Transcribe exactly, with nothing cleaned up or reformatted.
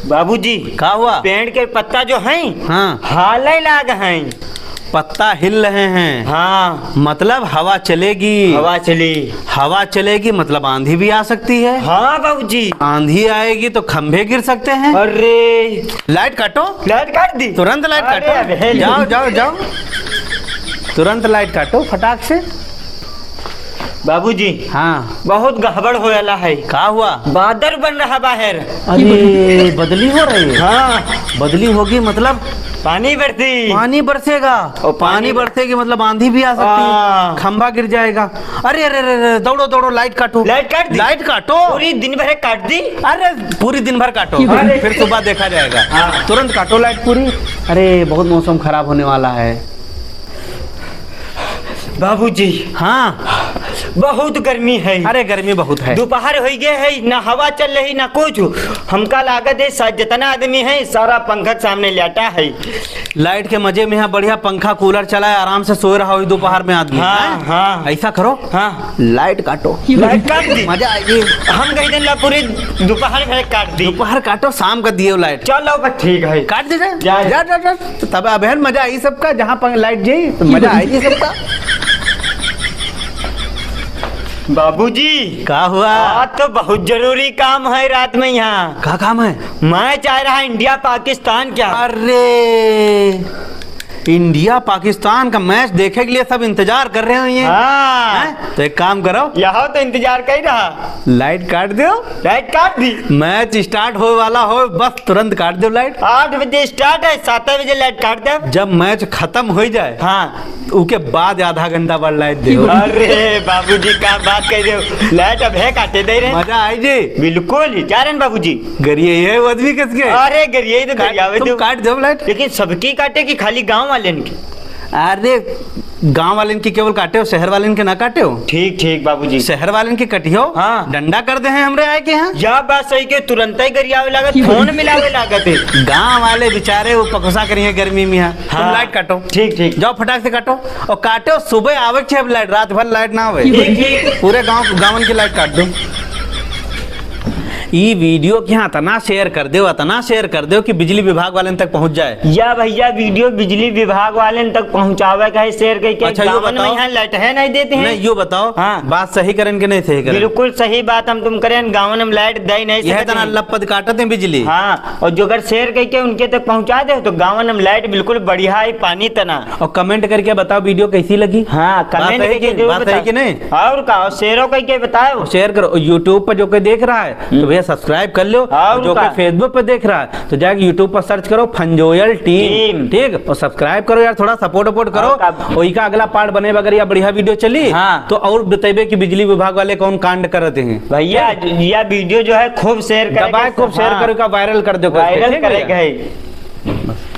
बाबूजी, का हुआ? पेड़ के पत्ता जो हैं, हाँ। हाले लाग हैं। पत्ता हिल रहे हैं। हाँ। मतलब हवा चलेगी। हवा चली। हवा चलेगी मतलब आंधी भी आ सकती है। हाँ बाबूजी। आंधी आएगी तो खंभे गिर सकते हैं। अरे। लाइट काटो। लाइट काट दी। तुरंत लाइट अरे, काटो। अबे। जाओ, जाओ, जाओ। तुरंत लाइट काटो फटाक से। बाबूजी, हाँ। बहुत गड़बड़ होयला है। का हुआ? बादर बन रहा बाहर। अरे, बदली हो रही है? हाँ। बदली होगी मतलब? पानी बरसी। पानी बरसेगा। और पानी पानी बरसेगी मतलब आंधी भी आ सकती है। हाँ। खंभा गिर जाएगा। अरे, अरे, अरे, अरे, दौड़ो, दौड़ो, लाइट काटो। लाइट काट दी। लाइट काटो। पूरी दिन भर काट दी। अरे, पूरी दिन भर काटो। अरे। फिर सुबह देखा जाएगा। हाँ। तुरंत काटो लाइट पूरी। अरे, बहुत मौसम खराब होने वाला है। बाबूजी। हाँ। बहुत गर्मी है। अरे, गर्मी बहुत है। दोपहर होइ गए है, ना हवा चल रही, ना कुछ। हमका लागत है, सा-, जितना आदमी है, सारा पंखा के सामने लेटा है। लाइट के मजे में यहाँ बढ़िया पंखा कूलर चलाए, आराम से सोए रहा हो दोपहर में आदमी, हाँ, हैं? हाँ। ऐसा करो, हाँ। लाइट काटो। लाइट काट दी। मजा आएगी। हम कह देन ला पूरी दोपहर में काट दी। दोपहर काटो, शाम का दियो लाइट। चलो बस ठीक है। काट दे जा। जा। जा, जा, जा। तो तब अबहन मजा आई सबका, जहाँ पर लाइट जाई तो मजा आएगी सबका। बाबूजी। का हुआ? आज तो बहुत जरूरी काम है रात में यहाँ। का काम है? मैच आ रहा है इंडिया पाकिस्तान का। अरे, इंडिया पाकिस्तान का मैच देखे के लिए सब इंतजार कर रहे हैं ये। हाँ। हैं? तो एक काम करो। यहाँ तो इंतजार कर रहा। लाइट काट दो। लाइट काट दी। मैच स्टार्ट होए वाला हो, बस तुरंत काट दो लाइट। आठ बजे स्टार्ट है, सात बजे लाइट काट दे। जब मैच खत्म हो जाए, हाँ। उके बाद आधा घंटा बाद लाइट दे। अरे बाबूजी, का बात कह रहे हो? लाइट अब है काटे दे रहे। मजा आई जी। बिल्कुल ही। जा रहे हैं बाबूजी। गरिए है वो आदमी किसके? अरे गरिए ही तो काट, गरियावे तुम दो। काट दो लाइट। लेकिन सबकी काटे कि खाली गांव वाले की? अरे, गांव वाले की केवल काटे हो, शहर वाले के ना काटे हो। ठीक, ठीक बाबूजी। शहर वाले के कटियो, हाँ। डंडा कर दे हैं हमरे आए के यहाँ। या बात सही के, तुरंत ही गरियावे लागत, फोन मिलावे लागत है। गांव वाले बेचारे वो पकोसा करी हैं गर्मी में यहाँ। तुम हाँ। लाइट काटो। ठीक, ठीक। जाओ फटाक से काटो। और काटो, सुबह आवे के अब लाइट, रात भर लाइट ना आवे। ठीक, ठीक। पूरे गांव, गांवन की लाइट काट दो। ई वीडियो के यहाँ इतना शेयर कर दो, इतना शेयर कर दो कि बिजली विभाग वाले तक पहुँच जाए। या भैया, वीडियो बिजली विभाग वाले तक पहुँचावे का है, शेयर करके। अच्छा, यो गाँवन में बताओ। यहाँ लाइट है, नहीं देते हैं। नहीं, यो बताओ, हाँ। बात सही करें कि नहीं सही करें? बिल्कुल सही बात हम तुम करें, गाँवन में लाइट दे नहीं यह सकते तना हैं। लपद काटत हैं बिजली। हाँ, और जो अगर शेयर करके उनके तक पहुँचा दे तो गाँवन में लाइट बिल्कुल बढ़िया है, पानी तना। और कमेंट करके बताओ वीडियो कैसी लगी। हाँ, बात कमेंट सही करके कि, जरूर बात सही बताओ। कि नहीं? और का, और शेयरो करके बताओ। शेयर करो, YouTube पर जो कोई देख रहा है, हम्म। तो भैया सब्सक्राइब कर लो। और जो का? कोई Facebook पे देख रहा है, तो जाके YouTube पर सर्च करो फंजोयल टीम, टीम। ठीक? और सब्सक्राइब करो यार, थोड़ा सपोर्ट वपोर्ट करो। और का? और इका अगला पार्ट बने, अगर या बढ़िया वीडियो चली, हाँ। तो और बतेबे कि बिजली विभाग वाले कौन कांड करते हैं। भैया, ठीक? या वीडियो जो है खूब शेयर करें, दबाए, खूब शेयर हाँ। करो, का वायरल कर दो, वायरल ठीक है करें भैया? है। बस।